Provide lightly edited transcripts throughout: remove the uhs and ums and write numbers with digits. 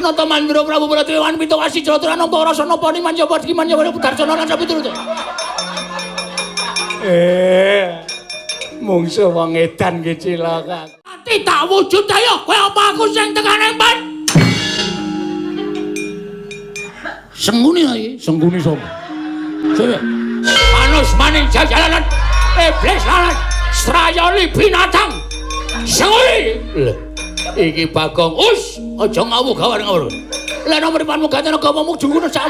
Nata Mandra Prabu Baladewa wan Pita Wasi Jalatura nampa rasa napa niman jaba diman jaba Darjana lan sapiturute. Mungsuh wong edan ki cilaka. Ati tak wujud ayo kowe apa aku sing tekane pan. Senguni ta iki, sengguni sapa? Sapa? Manus maning jajalanan iblis lalat strayoli binatang. Senguni. Lho, iki Bagong us aja ngawuh gawar ngawur. Lah nomor panmu gatena gamamu jungkono sak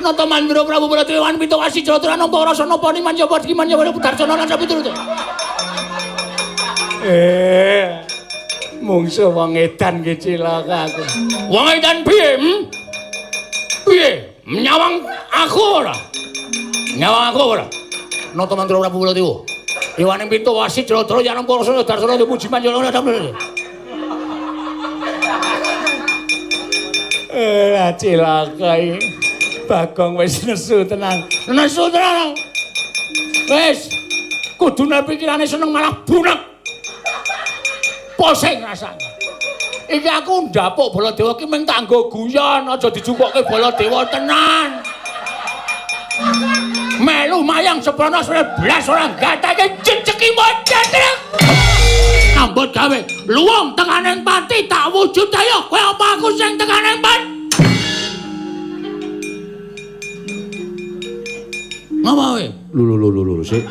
Nata Mandra Prabu Baladewa wan Pita Wasi Jalatura nampa rasa napa niman jaba diman jaba Darjana lan sapiturute. Mungsuh wong edan ki cilaka aku. Wong edan piye? Piye? Nyawang aku ora? Nyawang aku ora? Nata Mandra Prabu Baladewa. Iwaning Pita Wasi Jalatura ya nampa rasa Darjana dipuji manjana lan Cilaka iki. Bagong wis nesu tenan. Nesu tenan. Wis kudune pikirane seneng malah bunek. Pusing rasane. Iki aku ndapuk Baladewa ki mung tak nggo guyon, aja dijupukke Baladewa tenan. Melu mayang seprana blas ora gatake jejeki mocetrek. Ambut gawe luwung tekaning pati tak wujud ayo kowe apa aku sing tekaning pati. Ngapa kowe? Lho lho lho lho sik.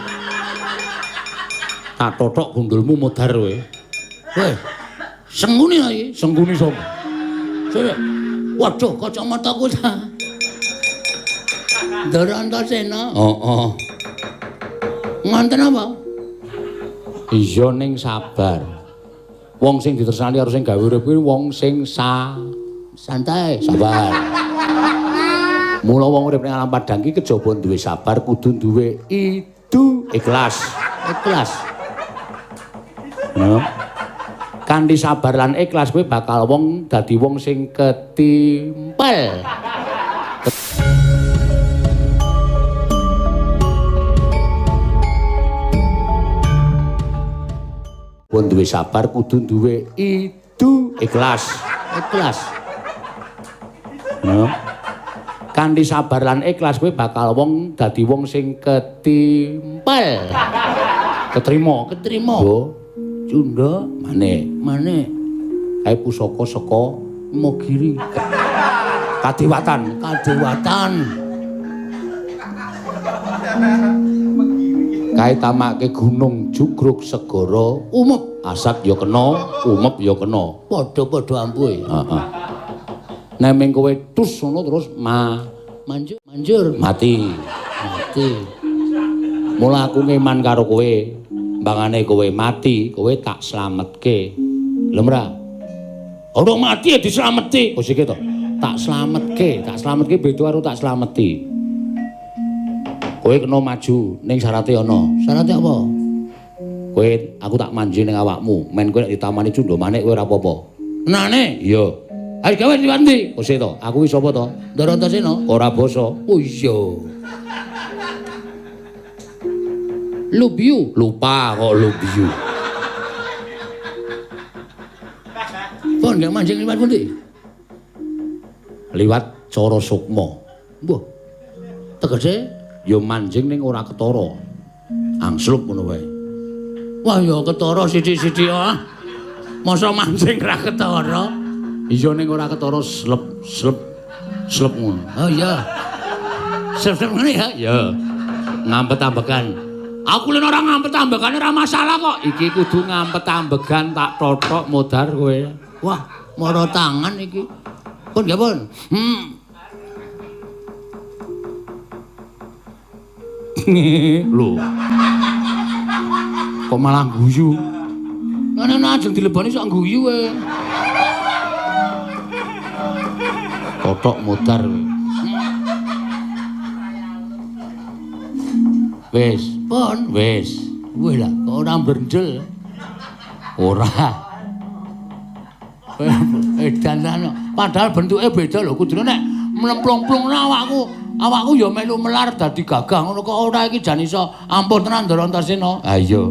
Tak tothok gundulmu modar kowe. Kowe senguni ta iki? Sengguni sapa? Sik. Waduh, kacamataku ta. Ndara Antasena. Heeh. Ngonten apa? Iya ning sabar. Wong sing ditresnani karo sing gawe urip kuwi wong sing santai, sabar. Mula wong urip ning alam padhang iki kejaba duwe sabar kudu duwe idu ikhlas. Ikhlas. No. Kanthi sabar lan ikhlas kowe bakal wong dadi wong sing ketimpel. Pun duwe sabar kudu duwe idu ikhlas. Ikhlas. No. Kanthi sabar lan ikhlas kowe bakal wong dadi wong sing ketimpel. Ketrima, ketrima. Yo, Cunda maneh, maneh. Kae pusaka saka Imogiri. Kadewatan, kadewatan. Kae tamake gunung jugruk segara umep, asat ya kena, umep ya kena. Padha-padha ampuhe. Heeh. Nek ming kowe tus ngono terus manjur, manjur, mati. Mati. Mula aku ngeman karo kowe, mbangane kowe mati, kowe tak slametke. Lho ora? Ora mati ya dislameti. Oh sik to. Tak slametke beda karo tak slameti. Kowe kena maju ning syarate ana. Syarate apa? Kowe aku tak manji ning awakmu, men kowe nek ditamani cundha manik kowe ora apa-apa. Nane? Iya. Ayo gawe liwat ndi? Oh sik to. Aku iki sapa to? Ndara Antasena. Ora basa. Oh iya. Lubiu, lupa kok lubiu. Pon gak mancing liwat pundi? Liwat cara sukma. Mbah. Tegese ya manjing ning ora ketara. Angslup ngono wae. Wah ya ketara sithik-sithik ah. Masa mancing ra ketara? Iya ning ora ketara slep slep slep ngono. Oh iya. Slep-slep ngene ya? Iya. Ngampet-ambekan. Aku lho ora ngampet ambekan ora masalah kok. Iki kudu ngampet ambegan tak tothok modar kowe. Wah, mara tangan iki. Pun nggih pun. Lho. Kok malah guyu? Ngene ajeng dileboni sok guyu kowe. Tothok modar kowe. Wis, pun wis. Wis lah, kok ora brendel. Ora. Edan tenan. Padahal bentuke beda lho, kudune nek mlemplung-plung awakku, awakku ya melu melar dadi gagah ngono kok ora iki jan iso ampuh tenan Ndara Antasena. Ha iya.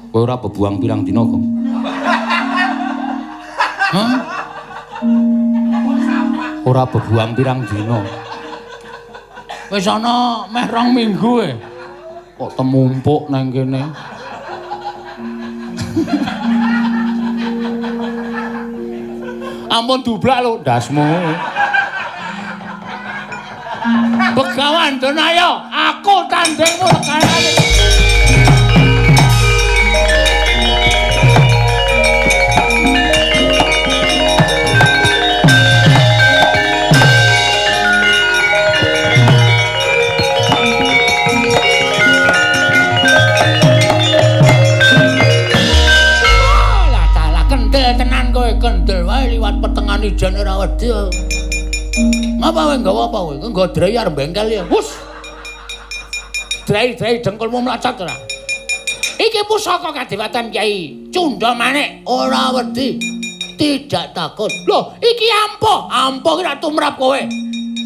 Kowe ora bebuang pirang dina kok. Hah? Ora bebuang pirang dina. Wis ana meh 2 minggu e. Kok temumpuk nang kene. Ampun dublak lho ndasmu. Begawan Danaya, aku tandingmu lekarane. Lah dalah kendel tenan kowe, kendel wae liwat petengan ijen ora wedi. Ngapa kowe nggawa apa kowe? Kowe nggawa drei arep bengkel ya. Hus. Drei-drei dengkulmu mlacot ora. Iki pusaka kadewatan Kyai Cunda Manik, ora wedi. Tidak takut. Loh, iki ampuh. Ampuh ki ra tumrap kowe.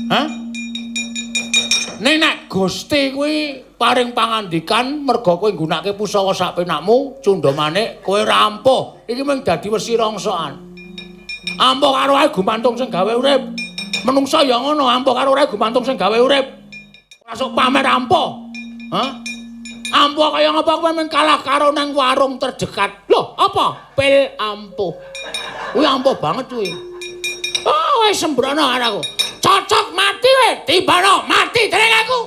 Hah? Ning nek Gusti kuwi paring pangandikan merga kowe nggunakake pusaka sak penakmu, Cunda Manik, kowe ora ampuh. Iki mung dadi wesi rongsokan. Ampuh karo ae gumantung sing gawe urip. Menungsa ya ngono, ampuh karo ora gumantung sing gawe urip. Ora sok pamer ampuh. Hah? Ampuh kaya ngapa kowe mung kalah karo nang warung terdekat. Loh, apa? Pil ampuh. Kuwi ampuh banget kuwi. Oh, wis sembrono karo aku. Cocok mati kowe, timbano mati dening aku.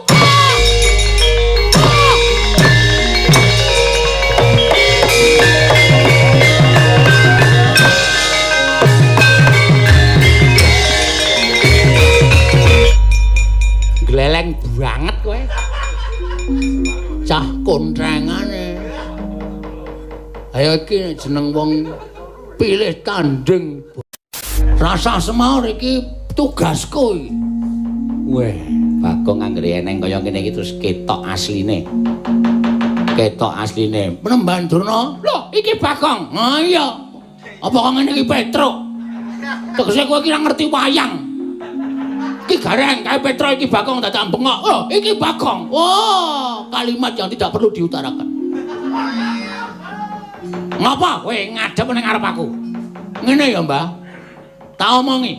Gleleng banget kowe. Cah kontrengane. Ayo iki jeneng wong pilih tanding. Rasa semaur iki tugasku iki. Weh, Bagong anggere eneng kaya ngene iki terus ketok asline. Ketok asline. Penemban Durna. Lho, iki Bagong. Ha iya. Apa kok ngene iki Petruk? Tegese kowe iki ora ngerti wayang. Iki gareng kae Petruk iki Bagong dadak bengok. Oh, iki Bagong. Oh, kalimat yang tidak perlu diutarakan. Ngapa kowe ngadep ning ngarep aku? Ngene ya, Mbah. Tak omongi.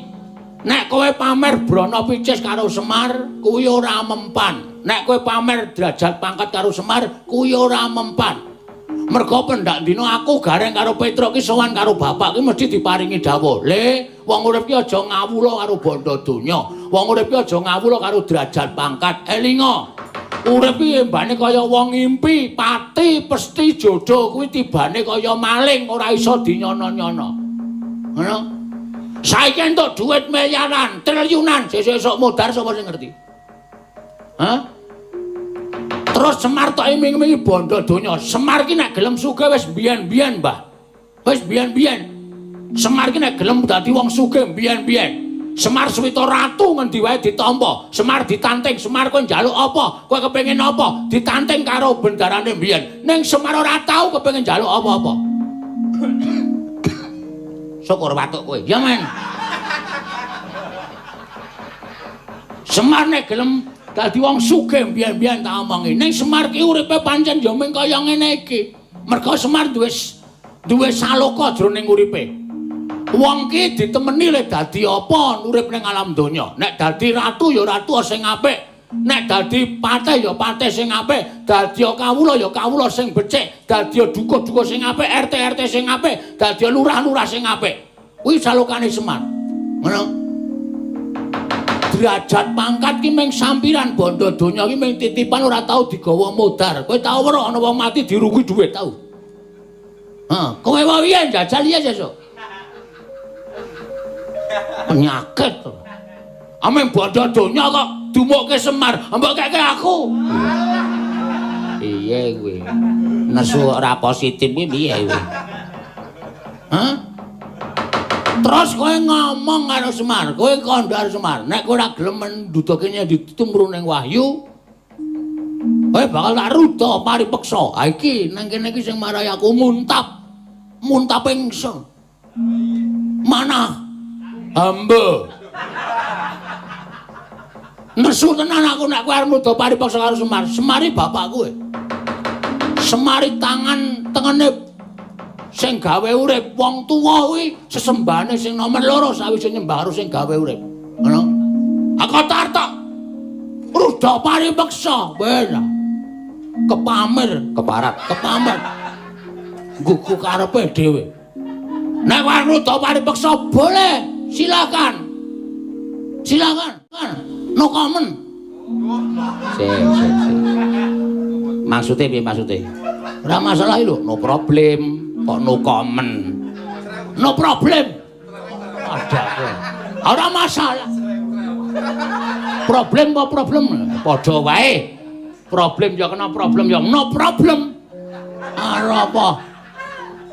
Nek kowe pamer brana picis karo Semar, kuwi ora mempan. Nek kowe pamer derajat pangkat karo Semar, kuwi ora mempan. Mergo pendak dina aku gareng karo Petruk ki sowan karo bapak ki mesti diparingi dawuh. Le, wong urip ki aja ngawula karo bondo donya. Wong urip ki aja ngawula karo derajat pangkat. Elinga. Urip ki embane kaya wong ngimpi, pati pesti jodoh kuwi tibane kaya maling, ora iso dinyono-nyono. Ngono. Saiki entuk dhuwit miliaran, triliunan, sesuk-esuk modar sapa sing ngerti? Hah? Terus Semar tok iming-imingi bondo donya. Semar ki nek gelem sugih wis biyen-biyen, Mbah. Wis biyen-biyen. Semar ki nek gelem dadi wong sugih biyen-biyen. Semar Swita Ratu ngendi wae ditampa. Semar ditanting, Semar kowe njaluk apa? Kowe kepengin apa? Ditanting karo bendarane biyen. Ning Semar ora tau kepengin njaluk apa-apa. Syukur watuk kowe. Ya men. Semar nek gelem dadi wong sugih biyen-biyen tak omongi. Ning Semar ki uripe pancen ya mung kaya ngene iki. Mergo Semar duwe saloka jroning uripe. Wong ki ditemeni le dadi apa urip ning alam donya. Nek dadi ratu ya ratu sing apik. Nek dadi patih ya patih sing apik, dadi kawula ya kawula sing becik, dadi duka-duka sing apik, RT-RT sing apik, dadi lurah-lurah sing apik. Kuwi salokane Semar. Ngono. Derajat pangkat ki mung sampiran, bondo donya ki mung titipan ora tau digawa modar. Kowe tau ora ana wong mati dirugi dhuwit tau? Heh, kowe wae piye njajal iya sesuk. Penyakit. Ameng bondo donya kok dumukke Semar, mbok keke aku. Piye kowe? Nesu ora positif kuwi piye kowe? Hah? Terus kowe ngomong karo Semar, kowe kandha karo Semar, nek kowe ora gelem mendudukne ditumrung ning wahyu, kowe bakal tak ruda paripeksa. Ha iki nang kene iki sing marai aku muntap. Muntap ingsun. Manah hamba. Nesu tenan aku nek kowe arep nuda paripeksa karo Semar. Semari bapakku. Semari tangan tengene Sing gawe urip wong tuwa kuwi sesembahane sing nomor 2 sawise nyembah karo sing gawe urip. Ngono. Aku tartok. Rudha paripeksa, ben. Kepamir, keparat, kepamer. Nggugu karepe dhewe. Nek arep rudha paripeksa boleh, silakan. Silakan. No comment. Sik, sik, sik. Maksude piye maksude? Ora masalah lho, no problem. Kok no comment. No problem. Ada kowe. Ora masalah. Problem apa problem? Padha wae. Problem ya kena problem ya no problem. Arep apa?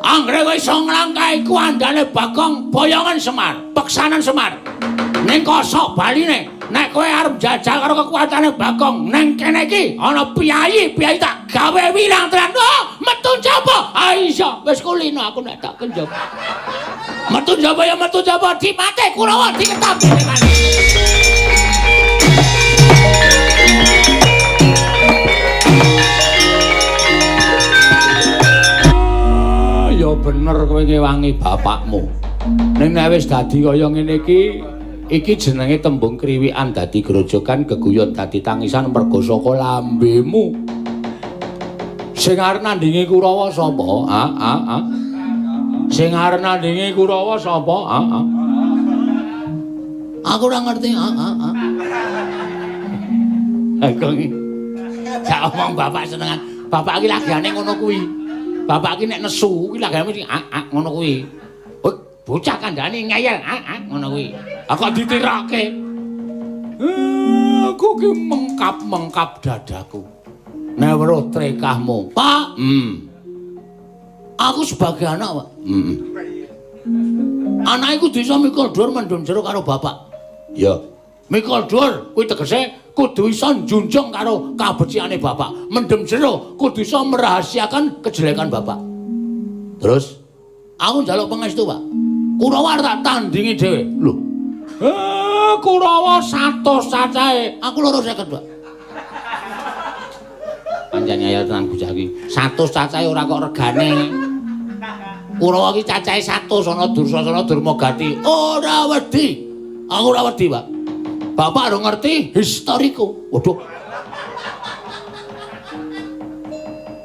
Anggere kowe iso nglangkahi kuandane Bagong boyongan Semar, peksanan Semar. Ning kosok baline, nek kowe arep jajal karo kekuatane Bagong, ning kene iki ana piyayi, piyayi tak gawe wirang tenan. Oh, metu njaba. Ah iya, wis kulino aku nek tak kenjaba. Metu njaba ya metu njaba, dipate Kurawa diketam dhewean. Ya bener kowe ngewangi bapakmu. Ning nek wis dadi kaya ngene iki, iki jenenge tembung kriwikan dadi grojogan, geguyon dadi tangisan mergo saka lambemu. Sing arep nandhingi Kurawa sapa? Ah ah ah. Sing arep nandhingi Kurawa sapa? Ah ah. Aku ora ngerti. Ah ah ah. Aku iki sak omong bapak senengan. Bapak iki lagane ngono kuwi. Bapak iki nek nesu kuwi lagane mesti ah ah ngono kuwi. Bocah kandhane ngeyel ah ah ngono kuwi. Aku kok ditirokke. Aku ki mengkap-mengkap dadaku. Nek weruh trekahmu, Pak. Aku sebagai anak, Pak. Anak iku kudu iso mikul dhuwur mendem jero karo bapak. Ya. Mikul dhuwur kuwi tegese kudu iso njunjung karo kabecikane bapak. Mendem jero kudu iso merahasiakan kejelekan bapak. Terus aku njaluk pangestu, Pak. Kurawa tak tandingi dhewe. Lho. Kurawa 100 cacahe. Aku 250, Pak. Pancen ngeyel tenan bocah iki. 100 cacahe ora kok regane. Kurawa iki cacahe 100 ana Dursasana Durmagati. Ora wedi. Aku ora wedi, Pak. Bapak ora ngerti historiku. Waduh.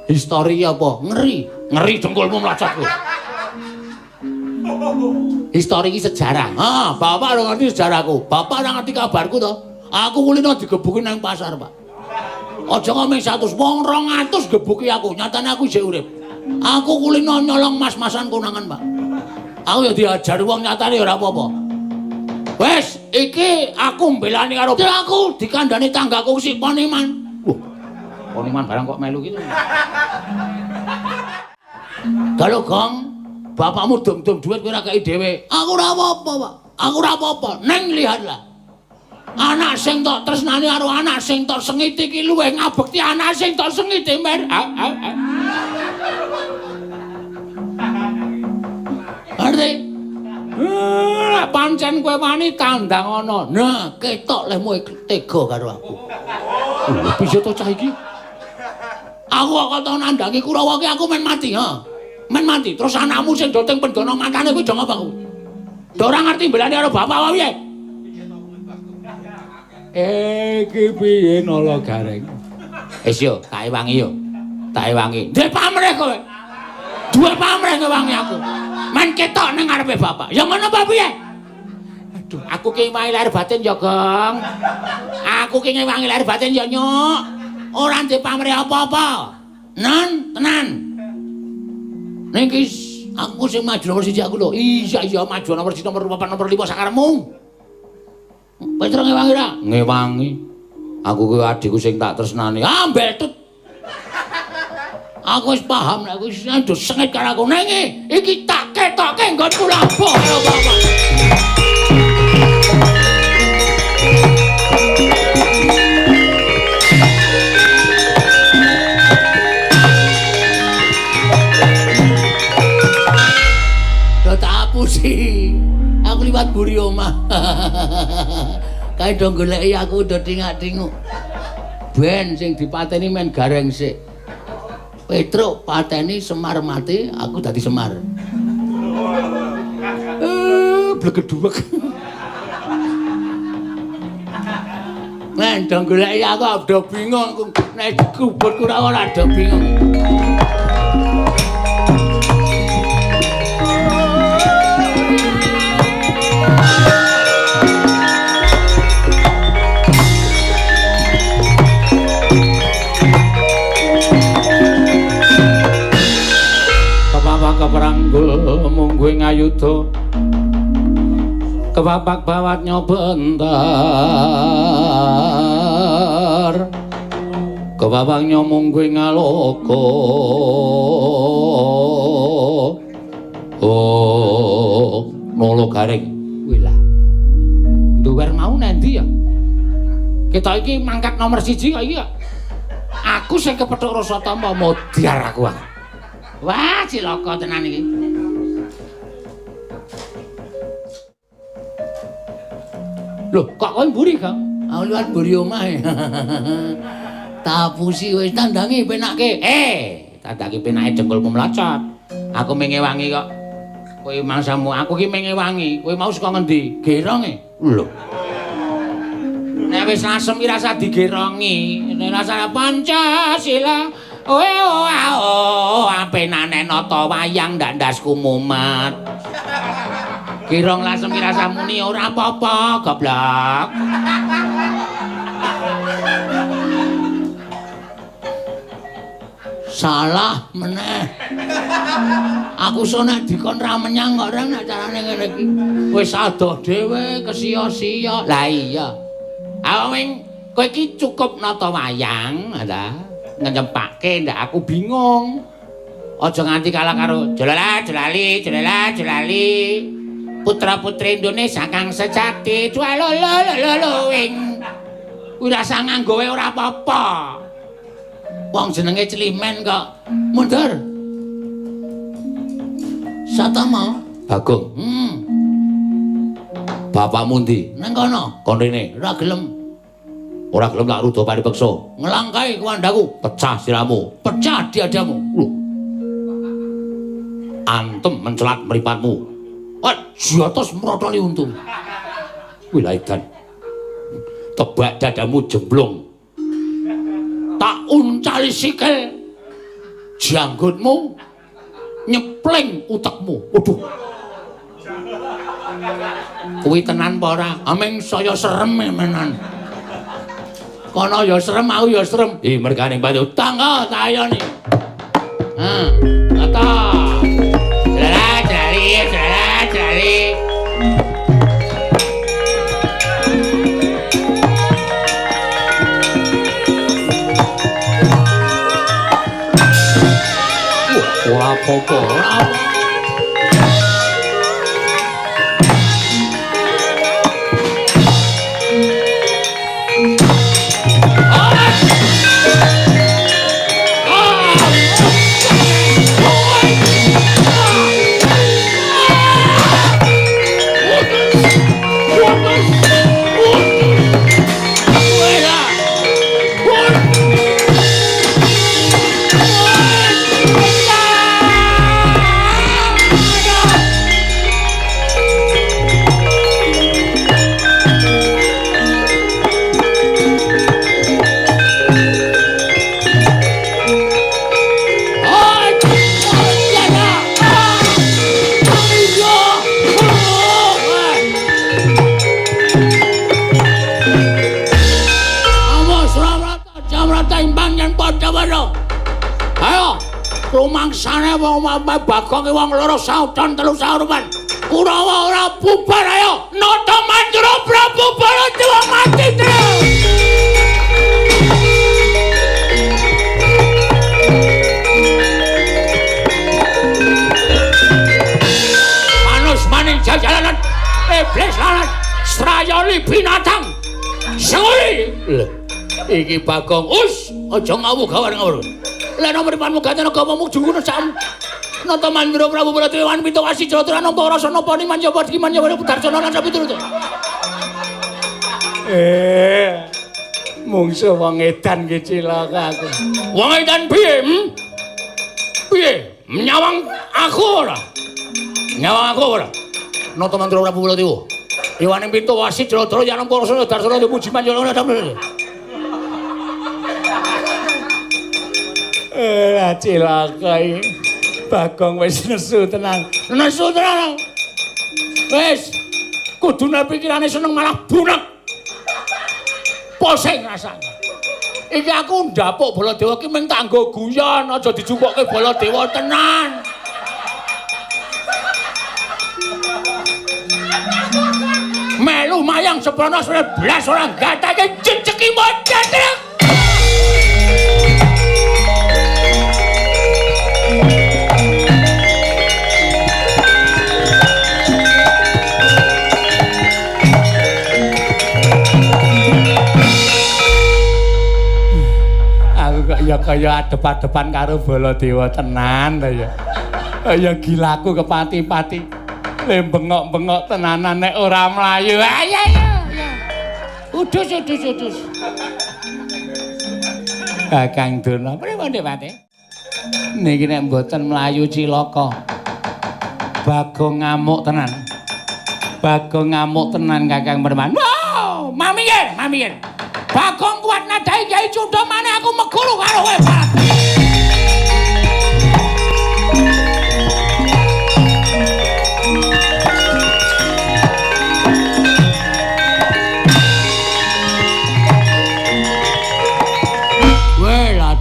Histori apa? Ngeri. Ngeri dengkulmu mlacot kowe. Histori iki sejarah. Ah, bapak ora ngerti sejarahku. Bapak ora ngerti kabarku to. Aku kulino digebuki nang pasar, Pak. Aja ngomong 100, wong 200 gebuki aku. Nyatane aku isih urip. Aku kulino nyolong mas-masan konangan, Pak. Aku ya diajar wong nyatane ora apa-apa. Wes, iki aku mbelani karo aku dikandani tanggaku si Poniman. Wah, Poniman barang kok melu gitu. Kalau Gong, bapakmu dum-dum duit kowe ora kei dhewe. Aku ora apa-apa, Pak. Aku ora apa-apa. Neng lihatlah. Anak sing tok tresnani karo anak sing tok sengiti iki luwih ngabekti anak sing tok sengiti, Mer. Ngerti? Pancen kowe wani tandang ana. Nah, ketok lehmu tega karo aku. Lho, piye to cah iki? Aku kok tau nandangi Kurawa ki aku men mati, ha. Men mati. Terus anakmu sing do teng pendana matane kuwi do ngapa kuwi? Do ora ngerti mbelani karo bapak wae piye? Iki piye Nala Gareng? Wis yo, tak ewangi yo. Tak ewangi. Duwe pamrih kowe. Duwe pamrih ngewangi aku. Men ketok nang ngarepe bapak. Ya ngono apa piye? Aduh, aku ki ngewangi lahir batin ya, Gong. Aku ki ngewangi lahir batin ya, Nyuk. Ora ndek pamrih apa-apa. Nan, tenan. Ning ki aku sing maju nomor 1 aku lho. Iya, iya maju nomor 1, nomor 4, nomor 5 sakarepmu. Petro ngewangi ra? Ngewangi. Aku kuwi adikku sing tak tresnani. Ah, mbetut. Aku wis paham nek wis ndo sengit karo aku. Neng iki tak ketoke nggonku labuh karo bapak. Do tak apusi. Aku liwat buri omah. Kae do goleki aku do tingak-tinguk. Ben sing dipateni men Gareng sik. Petruk pateni Semar mati, aku dadi Semar. Blegedhuwek. Nek ndang goleki aku ado bingung, nek dikubur ora ado bingung. Keperanggul mungguing ayuda kepapak bawat nyobentar kepapak nyomungguing aloka oh nolo garing kuwi lah duwer mau nendi ya kita iki mangkat nomor 1 kok iki ya aku sing kepethuk rasa tampa modar aku. Wah, cilaka tenan iki. Loh, kok kowe mburi, Kang? Aku liwat mburi omahe. Tapusi wis tandangi penake. Tandangi penake jengkolmu mlocot. Aku mengewangi kok. Kowe mangsamu, aku ki mengewangi. Kowe mau saka ngendi? Geronge. Lho. Nek wis lasem ki rasa digerongi. Nek rasa Pancasila. Oe oh apenane nata wayang ndak ndasku mumet. Kirong lasem ki rasa muni ora apa-apa, goblok. Salah meneh. Aku so nek dikon ra menyang kok ora nek carane ngene iki. Wis adoh dhewe kesia-sia. Lah iya. Awing kowe iki cukup nata wayang, ta? Ngejempake ndak aku bingung. Aja nganti kalah karo jolala jolali jolala jolali. Putra-putri Indonesia kang sejati jualolololo ing. Kuwi rasa nganggo wae ora apa-apa. Wong jenenge Celimen kok. Mundur. Satama Bagong. Bapakmu ndi? Nang kono. Kon rene. Ora gelem. Ora gelem tak ruda paripeksa. Nglangkai kuwandaku, pecah siramu, pecah diadamu. Lho. Antem mencelat mripatmu. Aja tos mrotoli untu. Kuwi lha edan. Tebak dadamu jemblung. Tak uncali sikil. Janggutmu nyepling utekmu. Waduh. Kuwi tenan apa ora? Aming saya serem menan. Kono ya serem, aku ya serem. Ih, mergane batu tangga tayone. Ha, kata. Jala jali, jala jali. Ora apa-apa, ora apa. Rumangsane wong Bagong wong loro sautan telu saurupan. Kurawa ora bubar ayo. Nata Mandra Prabu Baladewa mati terus. Manus maning jajalanan iblis lalat strayoli binatang. Senguli. Lho, iki Bagong us aja ngawuh gawar-ngawur. Lah nomor depanmu gatena gamamu jungkono sak Nata Mandra Prabu Baladewa Pitawasi Jatra nampa rasa napa niman jaba diman jaba Darjana lan sapiturute. Mungsuh wong edan ki cilaka aku. Wong edan piye? Piye? Nyawang aku ora? Nyawang aku ora? Nata Mantra Prabu Baladewa. Iwaning pintu wasit Jladra Yanam Parasana Darsana Puji Manjana. Eh, cilaka iki. Bagong wis nesu tenan. Nesu tenan. Wis kudune pikirane seneng malah bunek. Pusing rasane. Iki aku ndapuk Baladewa ki mung tanggo guyon, aja dijupukke Baladewa tenan. Melu mayang seprono blas ora gatake jejeki mocatrek. Aku kok ya kaya adep-adepan karo Baladewa tenan ta ya. Ya gilaku kepati-pati. Le bengok-bengok tenanan nek ora mlayu. Ayo ayo. Udus udus udus. Kakang Durna, pripun Dik Pati? Niki nek mboten mlayu cilaka. Bagong ngamuk tenan. Bagong ngamuk tenan Kakang Perman. Wow, mamikir, mamikir. Bagong kuat nadai Kyai Cundha maneh aku meguru karo kowe, Pak.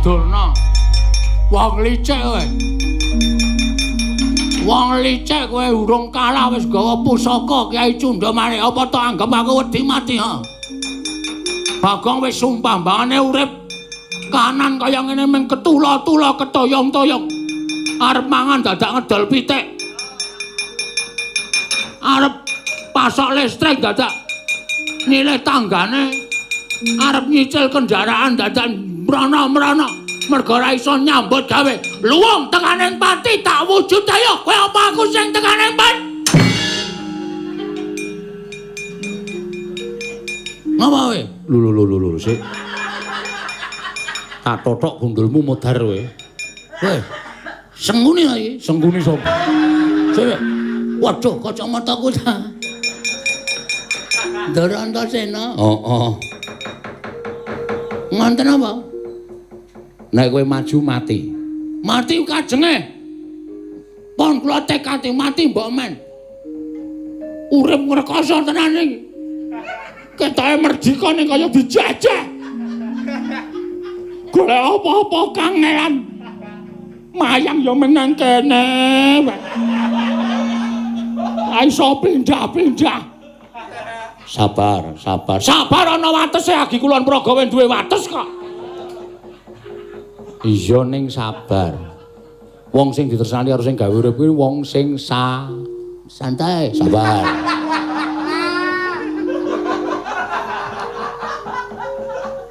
Durna. Wong licik kowe. Wong licik kowe urung kalah wis gawa pusaka Kyai Cundha maneh. Apa tok anggep aku wedi mati ha? Bagong wis sumpah mbangane urip kanan kaya ngene mung ketula-tula ketoyong-toyong. Arep mangan dadak ngedol pitik. Arep pasok listrik dadak nyilih tanggane. Arep nyicil kendaraan dadak mrana-mrana mergo ora iso nyambut gawe. Luwung tekaning pati tak wujud ayo. Kowe apa aku sing tekaning pati? Ngapa kowe? Lho lho lho lho sik. Tak tothok gundulmu modar kowe. Kowe senguni ta iki? Senguni sapa? Sik. Waduh, kacamataku ta. Ndara Antasena. Heeh. Ngonten apa? Nek kowe maju mati. Mati kajenge. Pon kula tekate mati mbok men. Urip ngrekoso tenan iki. Ketoke merdika ning kaya dijajah. Golek apa-apa kangelan. Mayang ya menang kene. Iso pindah-pindah. Sabar, sabar. Sabar ana watese agi Kulon Progo duwe wates kok. Iya ning sabar. Wong sing ditresnani karo sing gawe urip kuwi wong sing santai, sabar.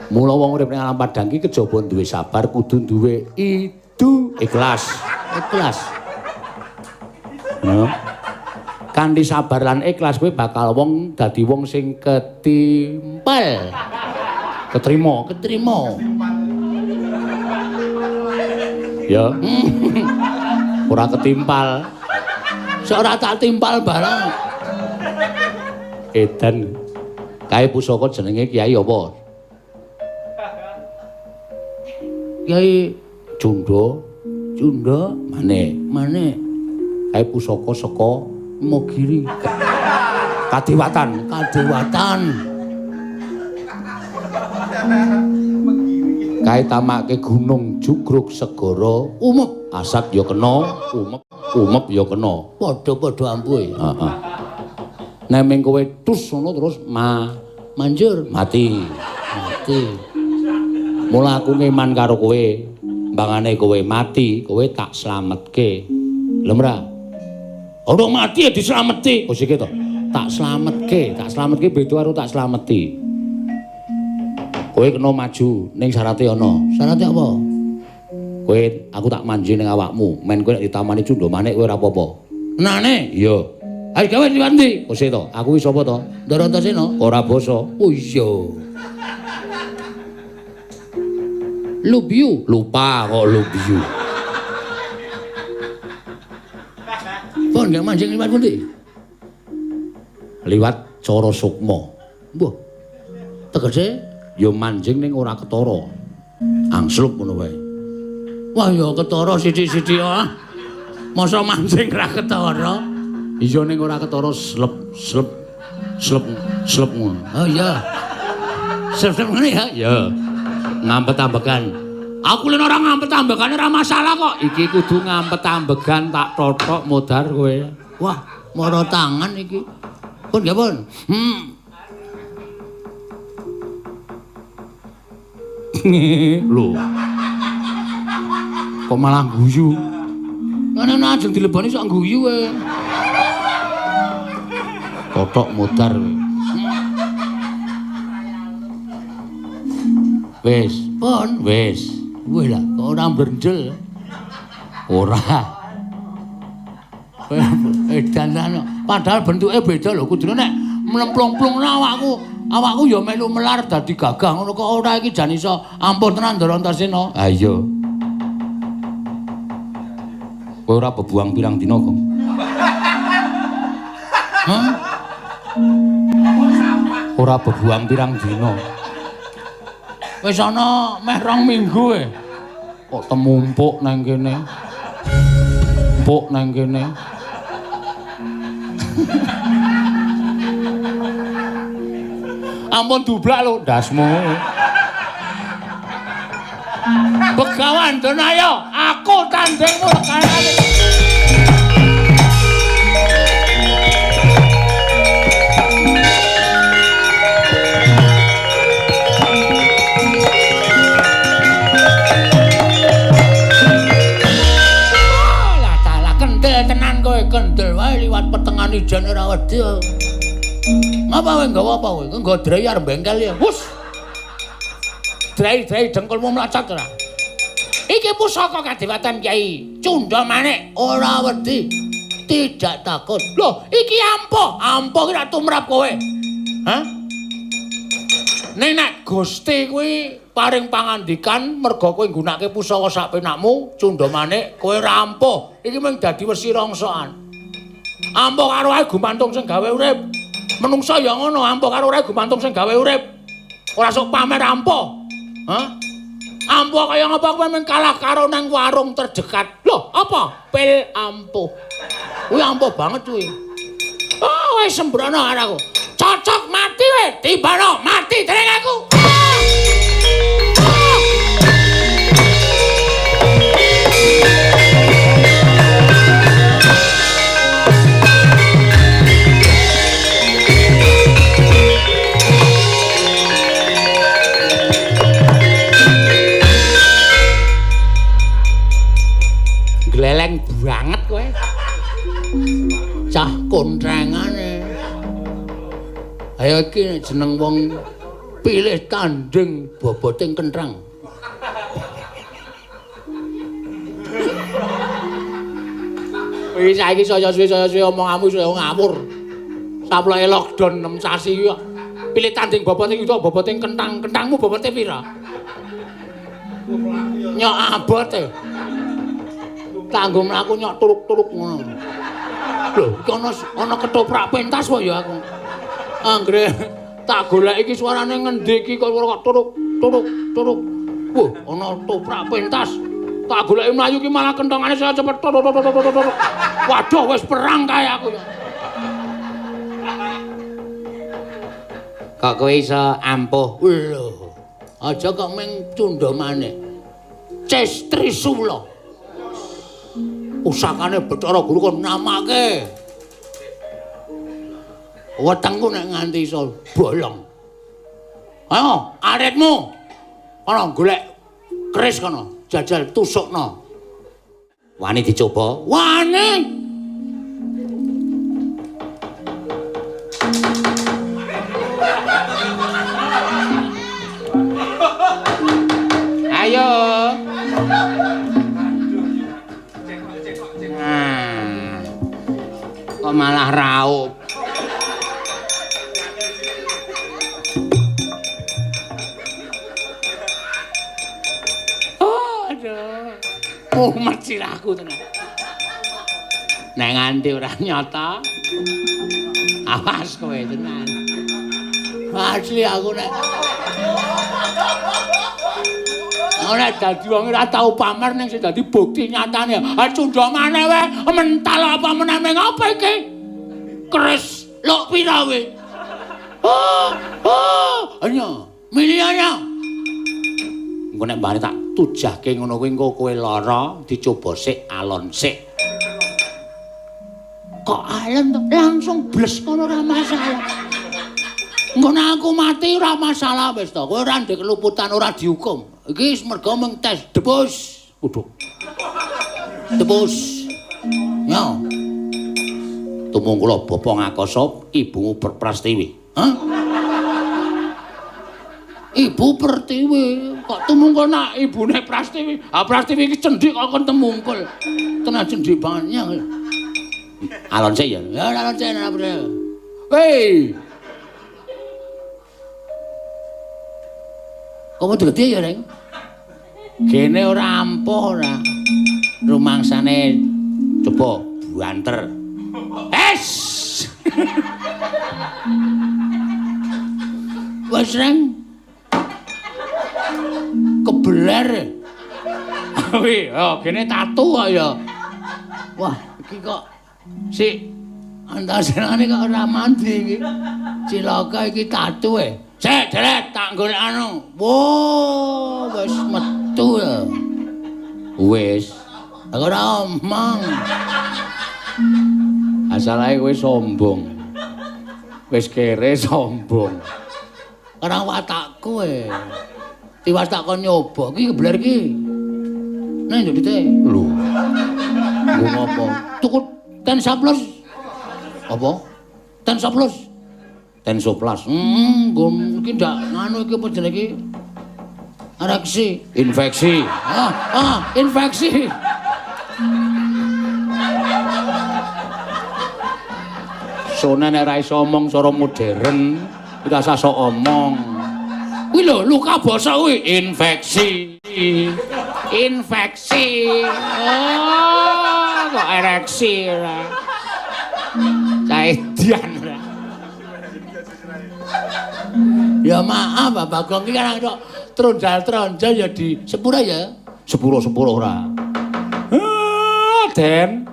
Mula wong urip ning alam padang iki kejaba duwe sabar kudu duwe idu ikhlas. Ikhlas. No. Kanthi sabar lan ikhlas kowe bakal wong dadi wong sing ketimpel. Ketrima, ketrima. Ya. Ora ketimpal. Sok ora tak timpal barang. Edan. Kae pusaka jenenge Kyai apa? Kyai Cundha, Cundha maneh, maneh. Kae pusaka saka Imogiri. Kadewatan, Kadewatan. Kae tamake gunung jugruk segara umep, asat ya kena, umep, umep ya kena. Padha-padha ampuhe. Heeh. Nek ming kowe tus ngono terus manjur mati. Mati. Mula aku ngeman karo kowe, mbangane kowe mati, kowe tak slametke. Lho mra. Ora mati ya dislameti. Oh sik to. Tak slametke beda karo tak slameti. Kowe kena maju ning syarate ana. Syarate apa? Kowe aku tak manji ning awakmu, men kowe nek ditamani Cundha Manik kowe ora apa-apa. Nane? Iya. Ayo gawe ndi? Oh sik to. Aku wis sapa to? Ndara Antasena. Ora basa. Oh iya. Lubiu, lupa kok lubiu. Pun nggih manjing liwat pundi? Liwat cara sukma. Mbah. Tegese ya manjing ning ora ketara. Angslup ngono wae. Wah ya ketara sithik-sithik ah. Masa manjing ra ketara? Iya ning ora ketara slep slep slep slep ngono. Oh iya. Slep-slep ngene ya? Ya. Ngampet-ambekan. Aku lho ora ngampet-ambekan ora masalah kok. Iki kudu ngampet-ambekan tak totok modar kowe. Wah, mara tangan iki. Pun nggih pun. Lho. Kok malah guyu? Ngene ajeng dileboni sok guyu kowe. Totok modar kowe. Wis, pun wis. Wih lah, kok ora brendel. Ora. Edan padahal bentuke beda lho, kudune nek mlemplung-plung awakku, awakku ya melu melar dadi gagah ngono kok ora iki jan iso ampuh tenan Ndara Antasena. Ha iya. Kowe ora bebuang pirang dina kok. Hah? Ora bebuang pirang dina. Wis ana meh 2 minggu e. Kok temumpuk nang kene. Empuk nang kene. Ampun dublak lho ndasmu. Begawan Danaya, aku tandingmu rekanane. Lah dalah kendel tenan kowe, kendel wae liwat petengan ijen ora wedi. Ngapa kowe nggawa apa kowe? Nggawa drei arep bengkel ya. Wus. Drei-drei dengkulmu mlacot ora. Iki pusaka kadewatan Kyai Cunda Manik, ora wedi. Tidak takut. Loh, iki ampuh. Ampuh ki ra tumrap kowe. Hah? Ning nek Gusti kuwi paring pangandikan merga kowe nggunakake pusaka sak penakmu, Cunda Manik, kowe ra ampuh. Iki mung dadi wesi rongsokan. Ampuh karo ae gumantung sing gawe urip. Menungsa ya ngono, ampuh karo ora gumantung sing gawe urip. Ora sok pamer ampuh. Hah? Ampuh kaya ngapa kowe mung kalah karo nang warung terdekat. Loh, apa? Pil ampuh. Kuwi ampuh banget kuwi. Oh, wis sembrono karo aku. Cocok mati kowe, timbano mati dening aku. Gleleng banget kowe. Cah kontrengane. Ayo iki jeneng wong pilih tanding bobote kentrang. Wis saiki saya suwe omonganmu saya ngawur. Saploke lockdown 6 sasi iki kok. Pilih tanding bobote itu bobote kentang, kentangmu bobote pira? Nyok abote. Tanggo mlaku nyok turuk-turuk ngono. Lho, iki ana ketoprak pentas wae ya aku. Anggere tak golek iki suarane ngendi iki kok turuk turuk turuk. Wah, ana toprak pentas. Tak goleki mlayu iki malah kentongane saya cepet turuk turuk turuk turuk. Waduh, wis perang kae aku ya. Kok kowe iso ampuh? Lho, aja kok mung Cunda Manik. Ces Trisula. Pusakane Bathara Guru kon namake. Wetengku nek nganti iso bolong. Ayo, aritmu. Kono golek keris kono, jajal tusukno. Wani dicoba? Wani. Ayo. Kok malah raup. Oh, aduh. Mumet sirahku tenan. Nek nganti ora nyata, awas kowe tenan. Asli aku nek ora dadi wong ora tau pamer ning sing dadi bukti nyatane. Ha cundha maneh wae, mental apa meneh meng apa iki? Kres luk pira kowe? Oh, oh, anya, milihane. Engko nek mbane tak tujahke ngono kuwi engko kowe lara, dicoba sik alon sik. Kok alon to? Langsung bles ngono ora masalah. Engko nek aku mati ora masalah wis to. Kowe ora ndek keluputan, ora dihukum. Iki mergo mung tes debus. Waduh. Debus. Ya. Tumungkula bapa ngakasa ibumu Prastiwi. Hah? Ibu Pertiwi. Kok tumungkul nak ibune Prastiwi? Ha Prastiwi iki cendhik kok kon temungkul. Tenan cendhik banget ya. Alon sik ya. Ya alon sik ora perlu. Hei. Kamu dadi ya, Reng? Gene ora ampuh ora. Rumangsane coba buanter. Es. Wes, Reng. Kebeler. Wih, oh gene tatu kok ya. Wah, iki kok sik antasenane kok ora mandi iki. Cilaka iki tatu e. Sik, deret tak golek anu. Wo, wis metu ya. Wis. Aku ora omong. Asalahe kowe sombong. Wis kere sombong. Ora watakku e. Tiwas tak kon nyoba iki kebeler iki. Nang ndek dite. Lho. Nggo ngopo? Tuku Tensaplus. Apa? Tensaplus. Tensoplas. Nggo iki ndak nganu iki apa jenenge iki? Ereksi, infeksi. Infeksi. Sone nek ora iso omong cara modern, iki rasa sok omong. Kuwi lho luka basa kuwi infeksi. Infeksi. Oh, kok ereksi ora. Caedian ora. Ya maaf Bapak Bagong iki kan kok tronjal-tronjal ya di sepura ya. Sepuro-sepuro ora. Ah, Den.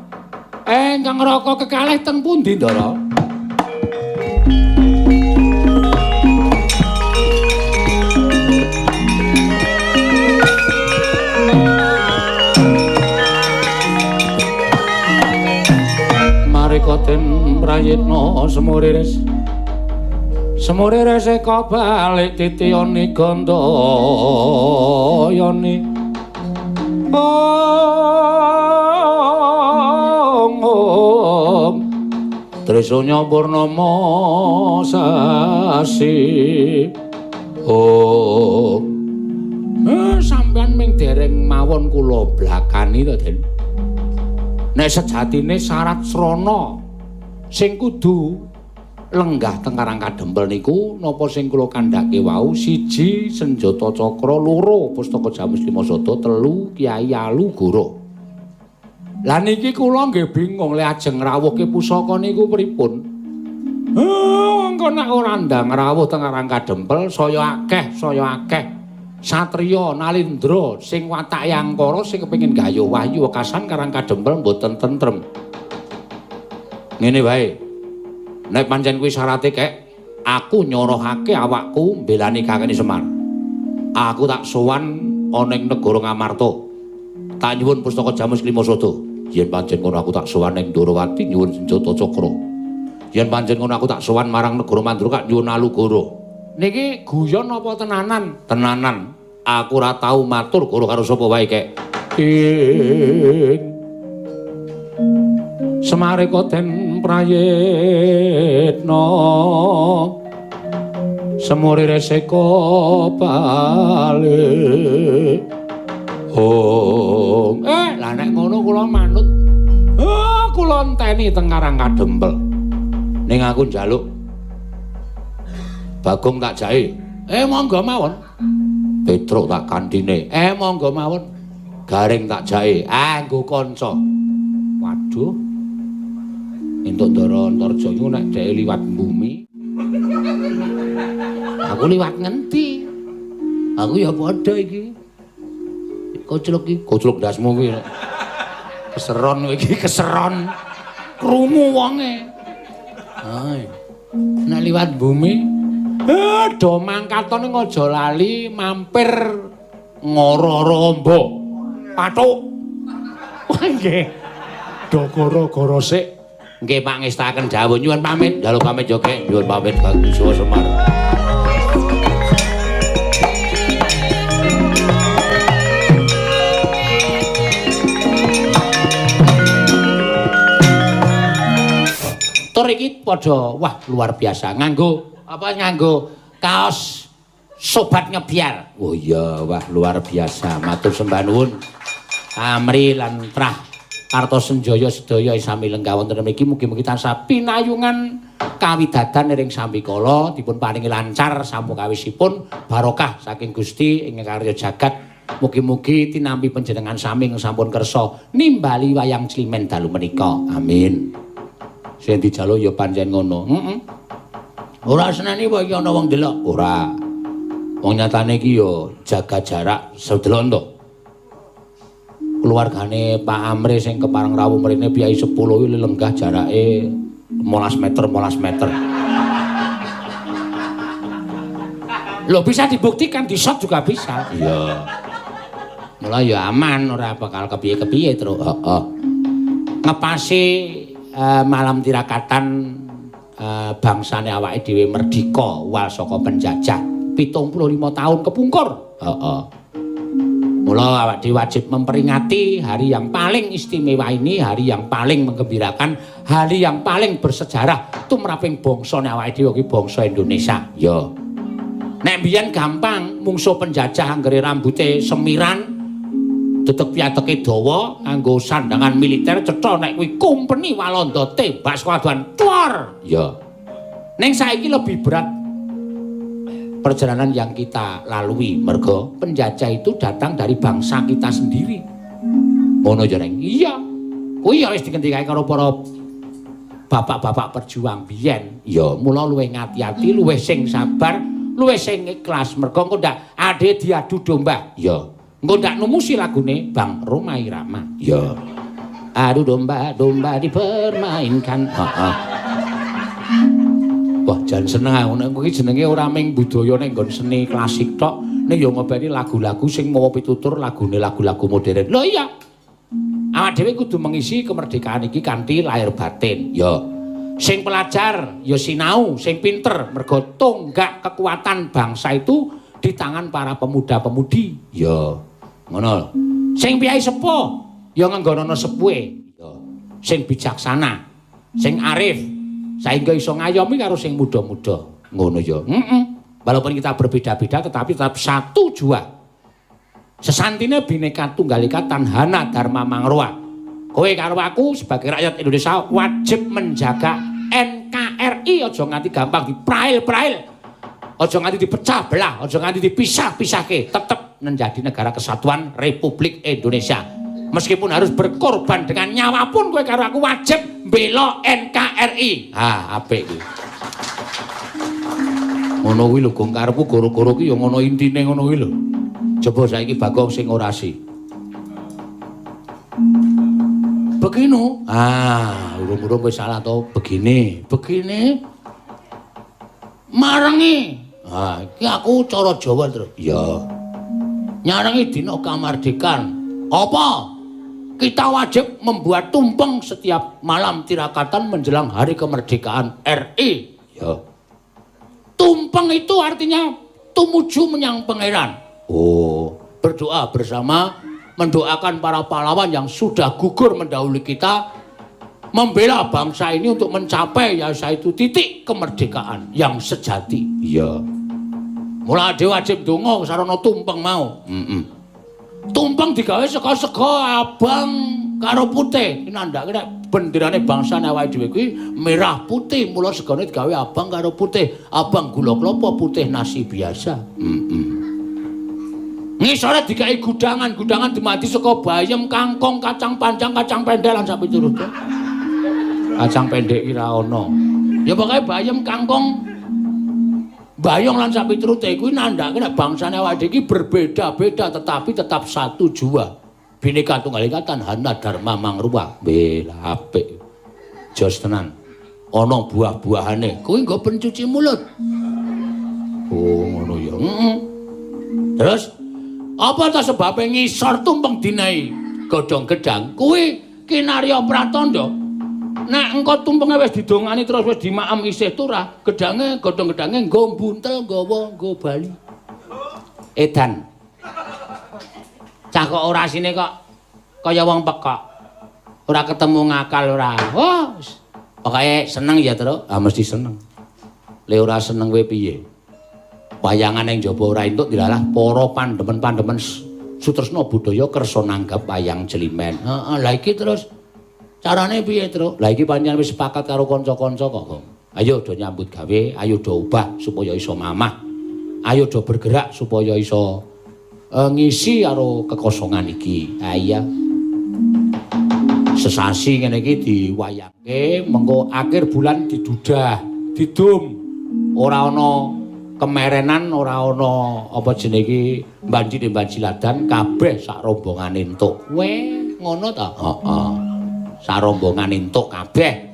Ingkang raka kekalih teng pundi, Ndara? Marika den prayitna semuriris. Semuriris eka balik titiyani gandayani. Om om Trisanya purnama sasi. Om. Sampeyan ming dereng mawon kula blakani to, Den. Nek sejatine syarat srana sing kudu lenggah teng Karang Kadempel niku napa sing kula kandhake wau siji senjata cakra, loro pustaka Jamus Lima Sada, telu Kyai Alugoro. Lah niki kula nggih bingung le ajeng ngrawuhke pusaka niku pripun. Engko nek ora ndang rawuh teng Karang Kadempel saya akeh satriya nalindra sing watake angkara sing kepengin gayuh wahyu wekasan Karang Kadempel mboten tentrem. Ngene wae. Nek pancen kuwi syarate kek, aku nyorohake awakku mbelani Kakene Semar. Aku tak sowan ana ing negara Ngamarta. Tak nyuwun pustaka Jamus Lima Sada. Yen pancen ngono aku tak sowan ning Ndorowati nyuwun senjata cakra. Yen pancen ngono aku tak sowan marang negara Mandura nyuwun Alugoro. Niki guyon apa tenanan? Tenanan. Aku ora tau matur goro karo sapa wae kek. Semareka den prayitna semuriris eka balik. Om. Lah nek ngono kula manut. Kula enteni teng Karang Kadempel. Ning aku njaluk Bagong tak jahe. Monggo mawon. Petruk tak kandhine. Monggo mawon. Garing tak jahe. Nggo kanca. Waduh. Entuk Ndara Antarja iku nek dheke liwat bumi. Aku liwat ngendi? Aku ya padha iki. Koclok iki, koclok ndasmu kuwi. Keseron kowe iki, keseron. Krungu wonge. Hai. Nek liwat bumi, do mangkatone aja lali mampir ngoro-oro amba. Pathuk. Wah nggih. Do goro-goro sik. Nggih Pak ngestaken dawuh nyuwun pamit. Njaluk pamit yo Kek, nyuwun pamit Bagus Semar. Tur iki padha wah luar biasa nganggo apa nganggo kaos sobat ngebiar. Oh iya wah luar biasa matur sembah nuwun. Amri lan Trah Kartosenjaya sedaya sami lenggah wonten mriki mugi-mugi tansah pinayungan kawidadan ring sambikala dipun paringi lancar samukawisipun barokah saking Gusti ing karya jagat. Mugi-mugi tinampi panjenengan sami ingkang sampun kersa nimbali wayang climen dalu menika. Amin. Sing dijaluk ya pancen ngono. Heeh. Ora seneni wae iki ana wong delok. Ora. Wong nyatane iki ya jaga jarak sedelok to. Keluargane Pak Amri sing kepareng rawuh mrene piyai 10 kuwi lenggah jarake 15 meter 15 meter. Lho bisa dibuktikan di shot juga bisa. Iya. Mula ya aman ora bakal kepiye-kepiye terus. Heeh. Ngepasi malam tirakatan bangsane awake dhewe merdika wal saka penjajah 75 tahun kepungkur. Heeh. Mula awake dhewe wajib memperingati hari yang paling istimewa ini, hari yang paling menggembirakan, hari yang paling bersejarah tumraping bangsane awake dhewe iki bangsa Indonesia. Ya. Nek mbiyen gampang mungsuh penjajah anggere rambute semiran, dedeg piateke dawa, nganggo sandangan militer cetha nek kuwi kumpeni Walanda tembak sekaduan tuar. Ya. Ning saiki lebih berat perjalanan yang kita lalui mergo penjajah itu datang dari bangsa kita sendiri. Ngono ya, Reng? Iya. Kuwi ya wis digendikake karo para bapak-bapak perjuang biyen. Ya, mula luwih ngati-ati, luwih sing sabar, luwih sing ikhlas mergo engko ndak ade diadu domba. Ya. Engko ndak numusi lagune Bang Rhoma Irama. Ya. Adu domba, domba dipermainkan. Heeh. Wah, jan seneng aku nek kuwi jenenge ora mung budaya ning nggon seni klasik tok, ning ya ngopeni lagu-lagu sing mawa pitutur lagune lagu-lagu modern. Lho iya. Awak dhewe kudu mengisi kemerdekaan iki kanthi lahir batin. Ya. Sing pelajar ya sinau, sing pinter mergo tonggak kekuatan bangsa itu di tangan para pemuda-pemudi. Ya. Ngono. Sing piyai sepuh ya ngenggonono sepuhe. Ya. Sing bijaksana, sing arif sehingga iso ngayomi karo sing muda-muda. Ngono ya. Heeh. Walaupun kita berbeda-beda tetapi tetap satu jua. Sesantine Bhinneka Tunggal Ika Tanhana Dharma Mangrowa. Kowe karo aku sebagai rakyat Indonesia wajib menjaga NKRI, aja nganti gampang diprail-prail. Aja nganti dipecah belah, aja nganti dipisah-pisahke. Tetep menjadi negara kesatuan Republik Indonesia. Meskipun harus berkorban dengan nyawa pun kowe karo aku wajib mbela NKRI. Ha, apik kuwi. Ngono kuwi lho gong karepku goro-goro ki ya ngono intine ngono kuwi lho. Coba saiki Bagong sing orasi. Begini. Ah, urung-urung kowe salah to. Begini, begini. Marengi. Ah, iki aku cara Jawa terus. Iya. Nyarengi dina kamardikan. Apa? Kita wajib membuat tumpeng setiap malam tirakatan menjelang hari kemerdekaan RI. Ya. Tumpeng itu artinya tumuju menyang pangeran. Oh, berdoa bersama, mendoakan para pahlawan yang sudah gugur mendahului kita, membela bangsa ini untuk mencapai ya itu titik kemerdekaan yang sejati. Iya. Mula dhewe wajib donga sarana tumpeng mau. Heeh. Tumpeng digawe saka sega abang karo putih. Iki nandhake nek benderane bangsane awake dhewe kuwi merah putih, mula segane digawe abang karo putih. Abang gula klapa, putih nasi biasa. Heeh. Ngisore digawe gudangan, gudangan dimati saka bayem, kangkung, kacang panjang, kacang pendek lan sapiturute. Kacang pendek ki ra ana. Ya pokoke bayem, kangkung, bayong lan sapiturute kuwi nandhake nek bangsane awake dhewe iki berbeda-beda tetapi tetap satu jua. Bhinneka Tunggal Ika Tanhana Dharma Mangrupa. Weh, apik. Jos tenan. Ana buah-buahane. Kuwi nggo pencuci mulut. Oh, ngono ya. Heeh. Terus apa ta sebabe ngisor tumpeng dinahi godhong gedang? Kuwi kinarya pratandha. Nek engko tumpenge wis didongani terus wis dimaem isih turah, gedange godhong gedange nggo buntel nggawa nggo bali. Edan. Cah kok orasine kok kaya wong pekok. Ora ketemu ngakal ora. Wah, pokoke seneng ya, Truk. Ah mesti seneng. Le ora seneng kowe piye? Wayangan ning jaba ora entuk dilalah para pandemen-pandemen sutresna budaya kersa nanggap wayang jelimen. Heeh, lha iki terus carane piye, Truk? Lah iki pancen wis sepakat karo kanca-kanca kok, Gong. Ayo do nyambut gawe, ayo do ubah supaya iso mamah. Ayo do bergerak supaya iso ngisi karo kekosongan iki. Ha iya. Sesasi ngene iki diwayangke, mengko akhir bulan didudah, didum. Ora ana kemerenan, ora ana apa jenenge iki banji-banjiladan kabeh sak rombongan entuk. Weh, ngono ta? Heeh. Sak rombongan entuk kabeh.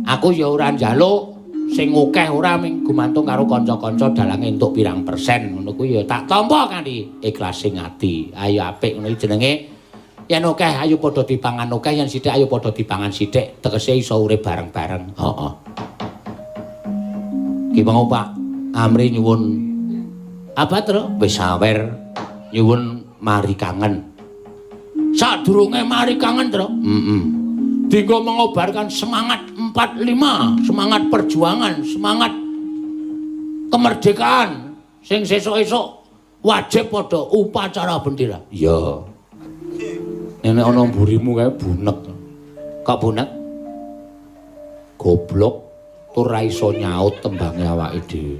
Aku ya ora njaluk sing akeh ora, ming gumantung karo kanca-kanca dalange entuk pirang persen ngono kuwi ya tak tampa kanthi ikhlas sing ati. Ayo apik ngono iki jenenge. Yen akeh ayo padha dipangan akeh, yen sithik ayo padha dipangan sithik, tegese iso urip bareng-bareng. Heeh. Ki mau Pak Amri nyuwun apa, Truk? Wis sawer nyuwun mari kangen. Sadurunge mari kangen, Truk. Heeh. Dinggo mengobarkan semangat 45, semangat perjuangan, semangat kemerdekaan sing sesuk-esuk wajib padha upacara bendera. Iya. Nek ana mburimu kae bunek. Kok bunek? Goblok tur ra iso nyaut tembange awake dhewe.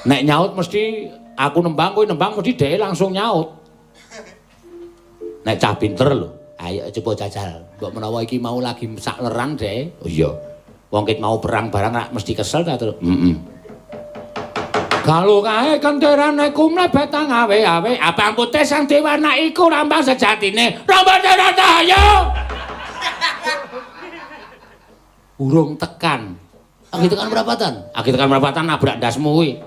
Nek nyaut mesti aku nembang, kowe nembang mesti dheke langsung nyaut. Nek cah pinter lho, ayo coba jajal. Mbok menawa iki mau lagi sak leran dheke. Oh iya. Wong ket mau perang barang rak mesti kesel ta, Truk? Heeh. Galuh kae kenderane ku mlebet awe-awe, abang putih sang dewana iku lambang sejatine. Rambut ayo. Urung tekan. Aki tekan perapatan. Aki tekan perapatan nabrak ndasmu kuwi.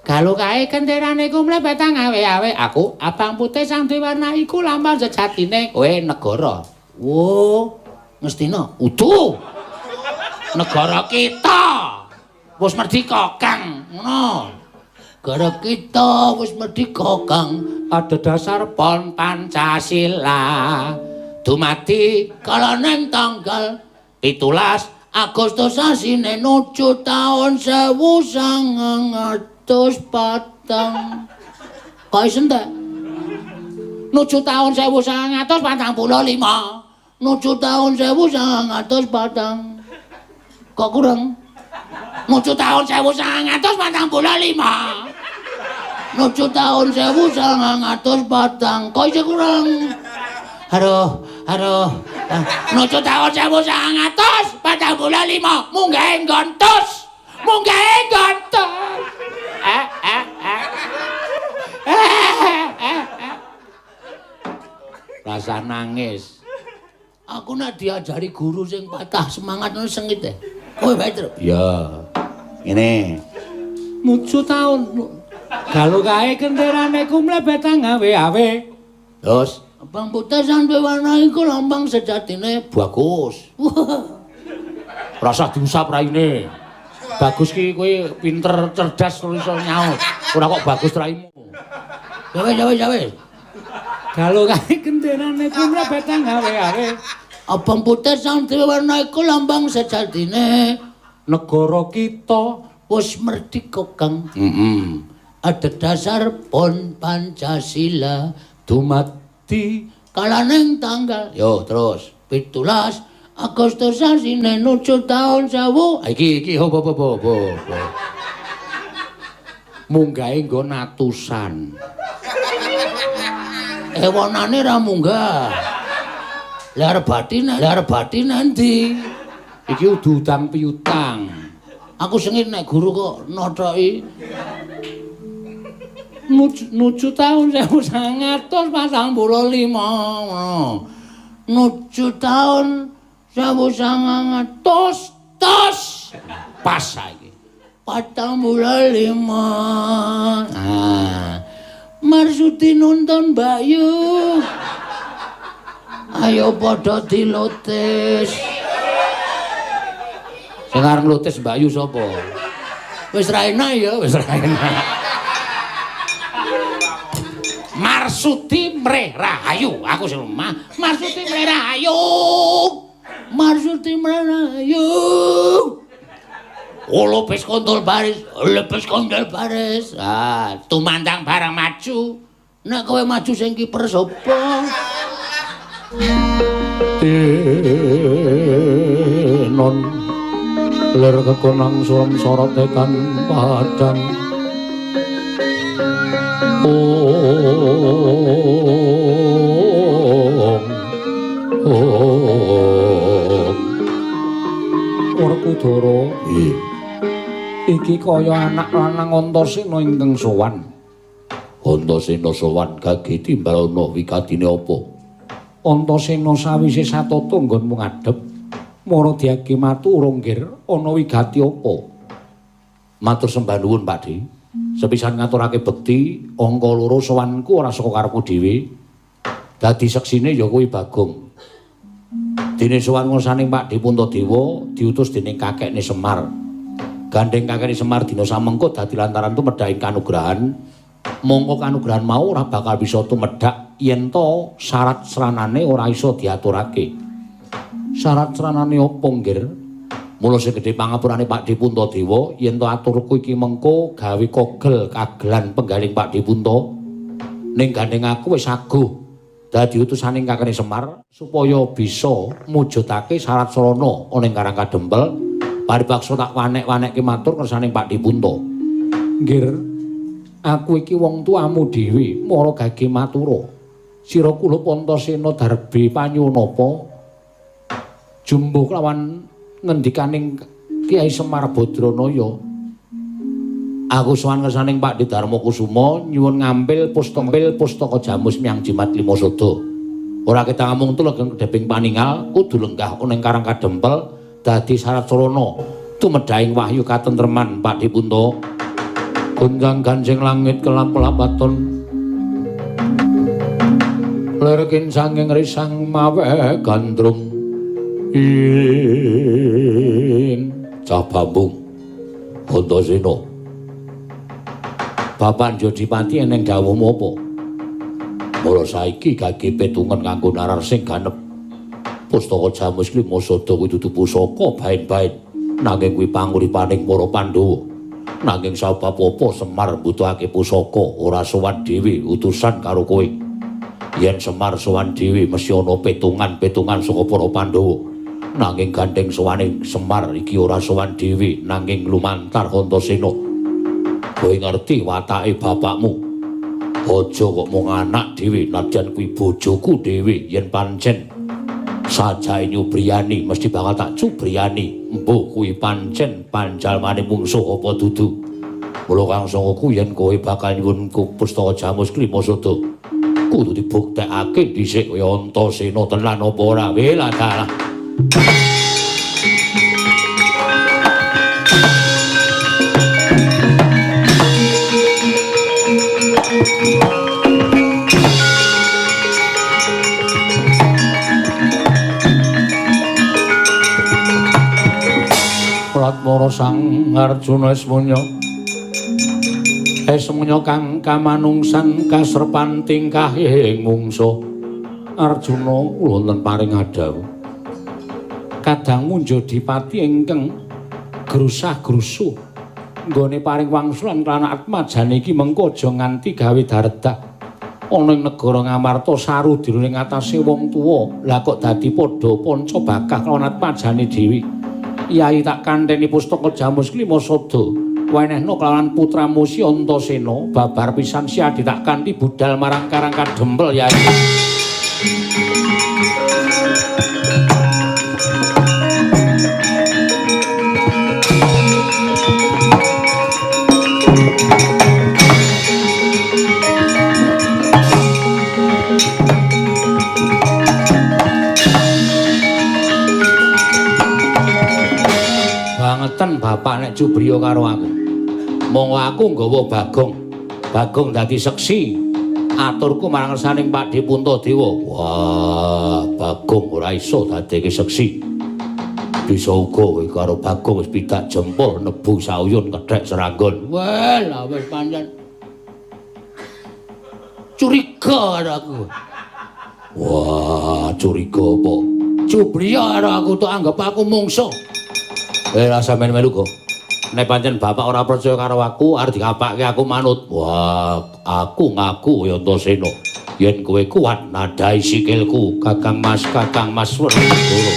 Galuh kae kenderane ku mlebet awe-awe, aku abang putih sang dewana iku lambang sejatine. Kowe negara. Wo, Ngastina. Udu. Negara kita. Wis merdeka, Kang. Ngono. Negara kita wis merdeka, Kang. Ada dasar pon Pancasila. Dumadi kalaning tanggal 17 Agustus sasine nuju taun 1904. Kok iso entek? Nuju taun 1945. Nuju taun 1904. Kok kurang? Nuju taun 1945. Nuju taun 1904. Kok isih kurang? Aduh, aduh. Nuju taun 1945. Munggahe nggontos. Munggahe nggontos. Rasa nangis. Aku nek diajari guru sing patah semangat ngono sengit e. Kowe bae, Truk. Iya. Ngene. Nuju taun galuh kae kenderane ku mlebet awe-awe. Terus abang putih sang duwe warna iku lambang sejatine bagus. Rasah diusap raine. Bagus ki kowe pinter, cerdas terus iso nyaut. Ora kok bagus raimu. Ya wis, ya wis, ya wis. Galuh kae kenderane ku mlebet awe-awe. Abang putih sang duwe warna iku lambang sejatine negara kita wis merdeka, Kang. Heeh. Ada dasar pon Pancasila dumadi kalaning tanggal. Yo terus 17 Agustus sasine nuju taun 1000. Iki iki ho ho ho ho. Munggahe nggon atusan. Ewonane ra munggah. Lah arep bathi nanti. Iki udu utang piutang. Aku sengit nek guru kok nothoki. Nuju taun 1945. Nuju taun 1900 tos. Pas saiki. 45. Ah. Marsudi nonton Mbak Yu. Ayo padha dilotis. Sing arep nglotis Mbak Yu sapa? Wis ra enak ya, wis ra enak. Marsudi mreh rahayu, aku sing omah. Marsudi mreh rahayu. Marsudi mreh rahayu. Lupis kontol baris, lupis kontol baris. Ah, tumandang barang maju. Nek kowe maju sing kiper sapa? Tinon lir kekonang surem sorot tekan padang. Ong ong Werkudara, iki kaya anak lanang Antasena ingkang sowan. Antasena sowan gage timbalana wigatine apa? Antasena sawise satata nggonmu ngadhep mara diage matur nggir ana wigati apa? Matur sembah nuwun Pakde. Sepisan ngaturake bekti, angka loro sowanku ora saka karepku dhewe. Dadi seksine ya kuwi Bagong. Dene sowan ngersaning Pakde Puntadewa diutus dening kakekne Semar. Gandeng kakekne Semar dina samengko dadi lantaran tumedhaking kanugrahan. Mongko kanugrahan mau ora bakal bisa tumedhak yen to syarat sranane ora iso diaturake. Syarat sranane apa nggir? Mula sing gedhe pangapurane Pakde Puntadewa yen to aturku iki mengko gawe kogel kagelan penggaling Pakde Punta. Ning gandeng aku wis aguh dadi utusaning kakekne Semar supaya bisa mujudake syarat sarana ana ing Karang Kadempel. Paribaksa tak wanek-wanekke matur kersaning Pakde Punta. Nggir, aku iki wong tuamu dhewe, mara gage matura. Sira kula Antasena darbe panyuwun apa? Jumbuh kelawan ngendikaning Kyai Semar Badranaya. Aku sowan ngersaning Pakde Darma Kusuma nyuwun ngampil pustaka jamus miang jimat lima sada. Ora ketang amung tulegeng kedheping paningal kudu lenggah ana ing Karang Kadempel dadi syarat sarana tumedhahing wahyu katentreman Pakde Punta. Gonjang ganjing langit kelap-lapaton lerkin sanging risang mawe gandrung ing cah bambung Antasena. Bapak Jodipati eneng dawuhmu apa? Mula saiki gage petungan kanggo narar sing ganep. Pustaka jamus lima sada kuwi dudu pusaka baen-baen, nanging kuwi panguripaning para Pandhawa. Nanging sabab apa Semar mbutuhake pusaka ora sowan dhewe utusan karo kowe. Yen Semar sowan dhewe mesti ana petungan-petungan saka para Pandhawa. Nanging gandeng sowane Semar iki ora sowan dhewe nanging lumantar Antasena. Kowe ngerti watake bapakmu. Aja kok mung anak dhewe nadyan kuwi bojoku dhewe yen pancen sajae nyubriyani mesti bakal tak cubriyani. Mbuh kuwi pancen panjalmane mungsuh apa dudu. Mula kang sangkaku yen kowe bakal nyuwun pustaka jamus klima sada kudu dibuktekake dhisik kaya Antasena tenan apa ora. Welah dalah. Pratmara Sang Arjuna Esmunya Esmunya kang kamanungsan kasrepan tingkahing mungsuh. Arjuna wonten paring adhawuh. Kadangmu Jodipati ingkang grusah-grusuh nggone paring wangsulan lan atmajane iki mengko aja nganti gawe daredah ana ing negara Ngamarta saru dirune ngatasé wong tuwa. Lah kok dadi padha panca bakah lawan atmajane dhewe. Yai tak kanteni pustaka jamus klima sada wenehno kelawan putramu si Antasena babar pisan si adi tak kanthi budal marang Karang Kadempel Yai. Ngaten bapak nek cubriya karo aku. Monggo aku nggawa Bagong. Bagong dadi seksi. Aturku marang ngersaning Pakdhe Puntadewa. Wah, Bagong ora iso dadeke seksi. Bisa uga kowe karo Bagong wis pidak jempol nebu sauyun kethek seranggon. Wah, lah wis pancen curiga karo aku. Wah, curiga apa? Cubriya karo aku tok anggap aku mungsuh. Eh, lah sampean melu kok. Nek pancen bapak ora percaya karo aku, arep dikapake aku manut. Wah, aku ngaku ya Antasena. Yen kowe kuat nadai sikilku, Kakang Mas, Kakang Mas Werkudara.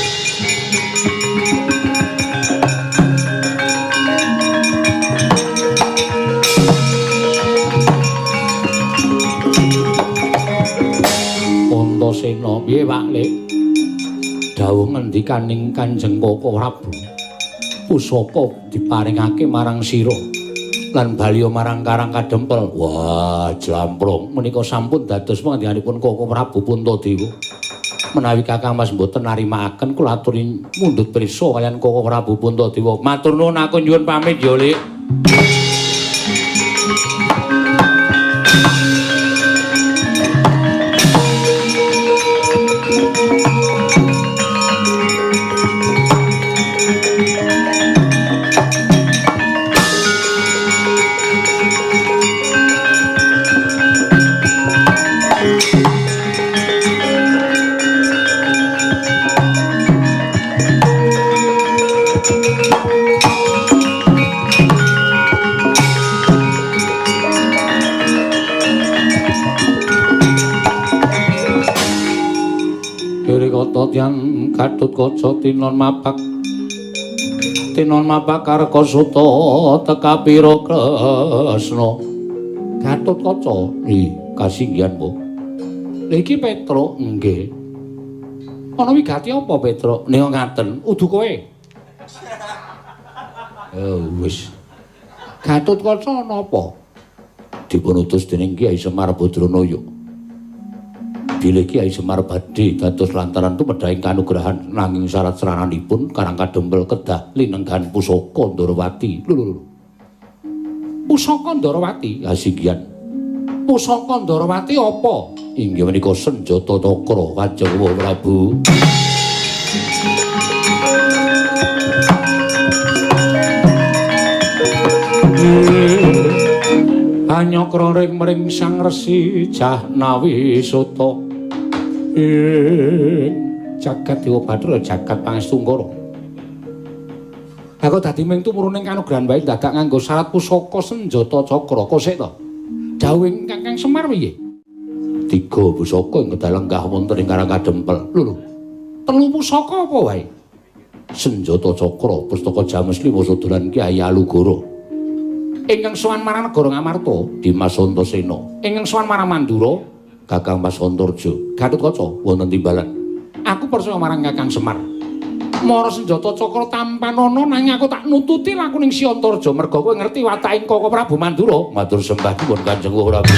Antasena, piye Pak Lek? Dawuh ngendikaning Kanjeng Koko Prabu. Pusaka diparingake marang sira lan baliya marang Karang Kadempel. Wah, jlamprong menika sampun dados pangandikanipun Koko Prabu Puntadewa. Menawi Kakang Mas mboten narimakaken kula aturi mundhut prisa kaliyan Koko Prabu Puntadewa. Matur nuwun, aku nyuwun pamit ya, Lik. Tiang Gatotkaca tinon mapak tinon mapak Karkasuta tekapira Kresna. Gatotkaca ih kasinggihan po. Lha iki Petruk nggih. Ana wigati apa Petruk? Nek ngaten udu kowe. Oh wis. Gatotkaca ana apa? Dipun utus dening Kyai Semar Badranaya. Bilih Kyai Semar badhe dados lantaran tumedhahing kanugrahan nanging syarat serananipun Karang Kadempel kedah linenggan pusaka Ndorowati. Lho lho. Pusaka Ndorowati? Kasinggihan. Pusaka Ndorowati apa? Inggih menika senjata cakra Kanjeng Prabu. Anyakra ring mring Sang Resi Jahnawi Suta. Ing jagat Dewa Bathara jagat Pangestungkara. Aku dadi ming tumurun kanugrahan wae dadak nganggo syarat pusaka senjata cakra. Kosek to? Dawuhing Kakang Semar piye? Tiga pusaka ing kedah lenggah wonten ing Karang Kadempel. Lho lho. Telu pusaka apa wae? Senjata cakra, pustaka James Lima Sodolan Kyai Alugoro. Ingkang sowan marang negara Ngamarta, Dimas Antasena. Ingkang sowan marang Mandura, Kakang Mas Antarja. Gatotkaca wonten timbalan. Aku percaya marang Kakang Semar. Mara senjata cakra tampanana nanging aku tak nututi lakuning Si Antarja merga kowe ngerti wataking Koko Prabu Mandura. Matur sembah nuwun Kanjeng Prabu.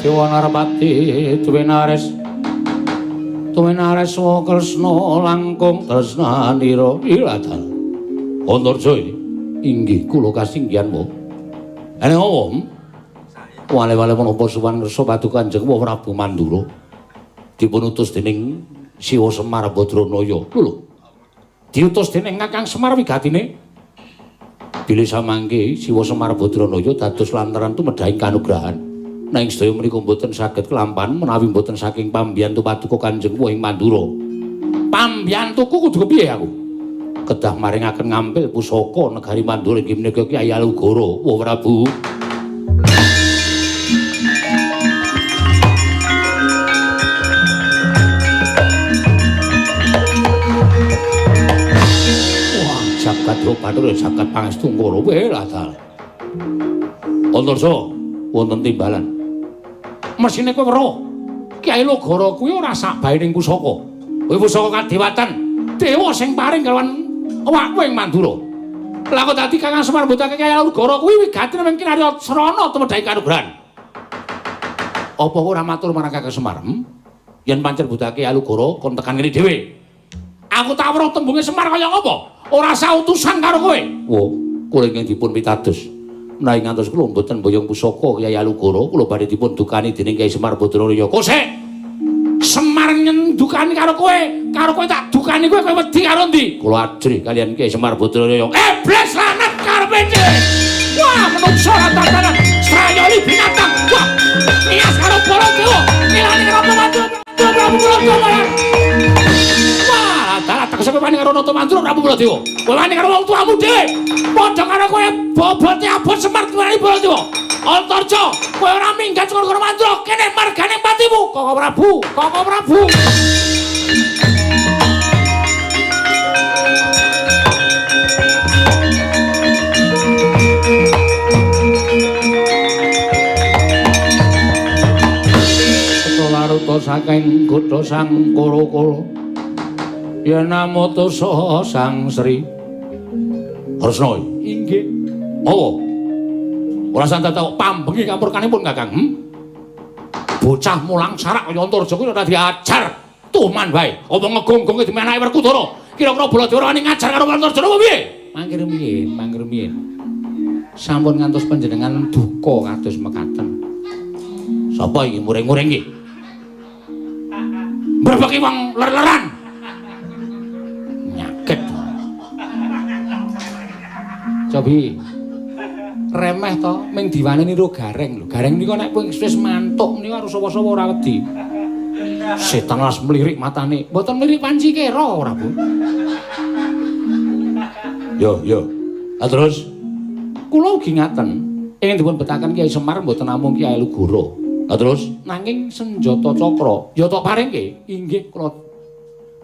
Dewa Narpati Tuwinares Tuwinares wa Kresna langkung tresnanira iladal. Antarja inggih kula kasinggihan wa. Ene apa? Wale-wale menapa suwan ngersa paduka Kanjeng Prabu Mandura dipun utus dening Siwa Semar Badranaya. Lho. Diutus dening Kakang Semar wigatine. Bilih samangke Siwa Semar Badranaya dados lantaran tumedhahing kanugrahan. Nanging sedaya menika mboten saged kelampahan menawi mboten saking pambiyantu paduka Kanjeng ing Mandura. Pambiyantuku kudu kepiye aku? Kedah maringaken ngampil pusaka negari Mandura inggih menika Kyai Alugoro. Wah Prabu. Prabu Bathara jagat pangestu Kurawa lah dalah. Antarja wonten timbalan. Mesine kowe weruh. Kyai Logara kuwi ora sak baening pusaka. Kuwi pusaka kadewatan. Dewa sing paring kalawan awakku ing Mandura. Lah kok dadi Kakang Semar mbutake Kyai Logara kuwi wigatine mung kinarya srana tumedhai kanugrahan. Apa ora matur marang Kakang Semar? Yen pancen butake Kyai Logara kon tekan kene dhewe. Aku tak weruh tembunge Semar kaya ngapa? Ora sautusan karo kowe. Wo, kula ingkang dipun pitados. Menawi ngantos kula mboten boyong pusaka Kyai Alugara, kula badhe dipun dukani dening Kyai Semar Badranaya. Kosek. Semar nyendukani karo kowe tak dukani kowe, kowe wedi karo ndi? Kula ajrih kaliyan Kyai Semar Badranaya. Iblis lanat karepe dhewe. Wah, menungso lan strayoli binatang. Wah, nias karo Baladewa, nilani karo Mandura, Prabu Baladewa. Wah, dalah tegese kowe wani karo Nata Mandura Prabu Baladewa. Kowe wani karo wong tuamu dhewe. Padha karo kowe bobote abot Semar tuwani Baladewa. Antarja, kowe ora minggat saka negara Mandura, kene margane patimu. Koko Prabu, Koko Prabu. Laruta saking kutha Sang Kura-kura yen namata saha Sang Sri Kresna inggih. Apa? Ora santai tau pambengi kapurkanipun Kakang. Bocah mulang sarak kaya Antarja kuwi ora diajar tuman wae. Apa ngegong-gonge dimenake Werkudara? Kira-kira Baladewa wani ngajar karo Antarja apa piye? Mangke rumiyin, mangke rumiyin. Sampun ngantos panjenengan duka kados mekaten. Sapa iki muring-muring iki? Mbrebeki wong ler-leran. Nyaket. Cobi. Remeh to, ming diwane niru Gareng lho. Gareng niku nek wis mantuk niku karo sapa-sapa ora wedi. Setan las mlirik matane. Mboten mlirik panci kera ora, Bu. Yo, yo. Lah terus kula ugi ngaten. Ingin dipun betaken Kyai Semar mboten namung Kyai Lugara. Lah terus nanging senjata cakra ya tok paringke inggih kula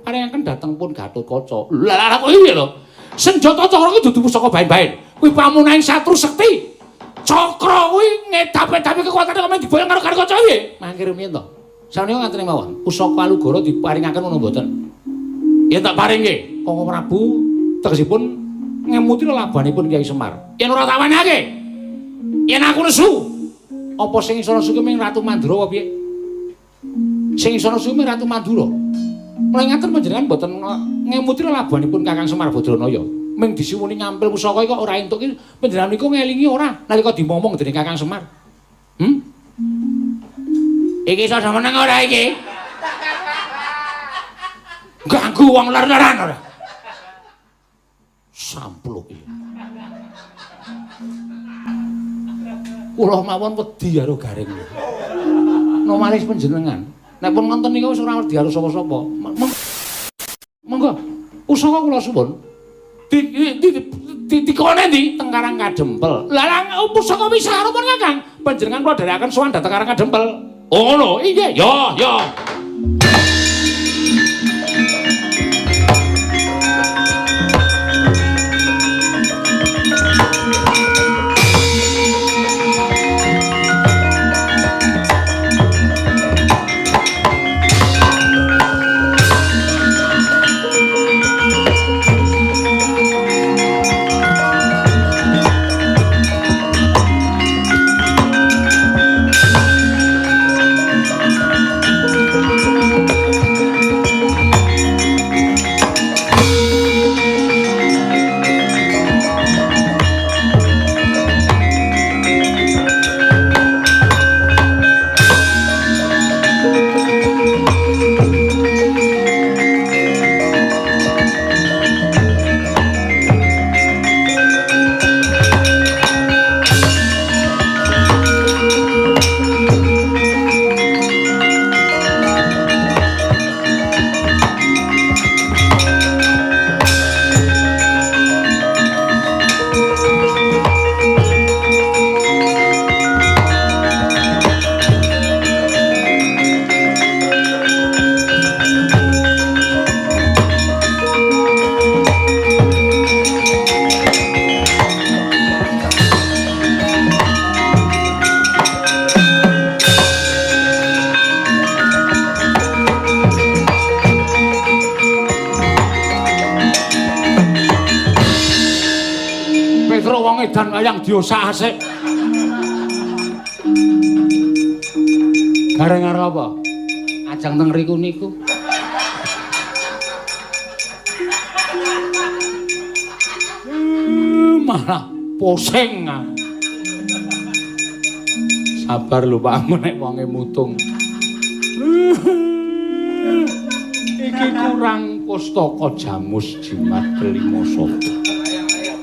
paringaken dhateng pun Gatotkaca. Lah lah kok piye lho? Senjata cakra kuwi dudu pusaka baen-baen. Kuwi pamunaing satru sekti. Cakra kuwi ngedap-edapi kekuatane kok diboyong karo Gatotkaca piye? Mangke rumiyin to. Sanika ngaten mawon. Pusaka Alugara diparingaken ngono mboten? Yen tak paringke, Koko Prabu tegesipun ngemuti lelabanipun Kyai Semar. Yen ora tak wenehake, yen aku nesu, apa sing iso nesu ki ming Ratu Mandura apa piye? Sing iso nesu ming Ratu Mandura. Mulai ngaten panjenengan mboten ngemuti lelabanipun Kakang Semar Badranaya. Ming disuwuni ngampil pusaka kok ora entuk ki panjenengan niku ngelingi ora nalika dimomong dening Kakang Semar. Iki iso meneng ora iki? Ganggu wong ler-leran ora. Sampluk iki. Kula mawon wedi karo Gareng. Nomalis panjenengan. Nek pun ngonten niku wis ora wedi karo sapa-sapa. Monggo. Pusaka kula suwun. Dikone ndi? Teng Karang Kadempel. Lah lah pusaka wis sampun Kakang. Panjenengan kula dherekaken sowan dhateng Karang Kadempel. Oh ngono. Inggih. Yo, yo. Udan wayang diosak-asik. Gareng karo apa? Ajeng teng riku niku. Malah pusing aku. Sabar lho Pak, nek wonge mutung. Iki kurang pustaka jamus jimat kelima sada.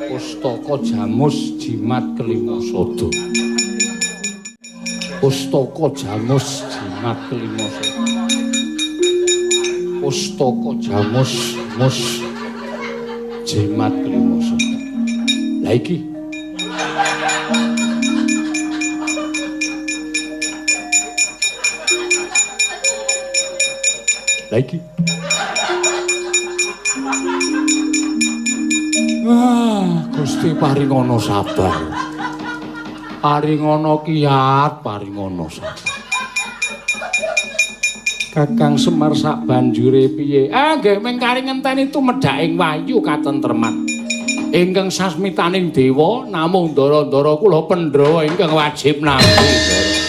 Pustaka jamus jimat kelima sada. Pustaka jamus jimat kelima sada. Pustaka jamus mus jimat kelima sada. Lah iki lagi. Ah, Gusti paringono sabar. Paringono kiat, paringono sabar. Kakang Semar sak banjure piye? Ah, nggih mung kari ngenteni tumedhaking wahyu katentreman. Ingkang sasmitaning dewa namung ndara-ndara kula Pandhawa ingkang wajib nampi.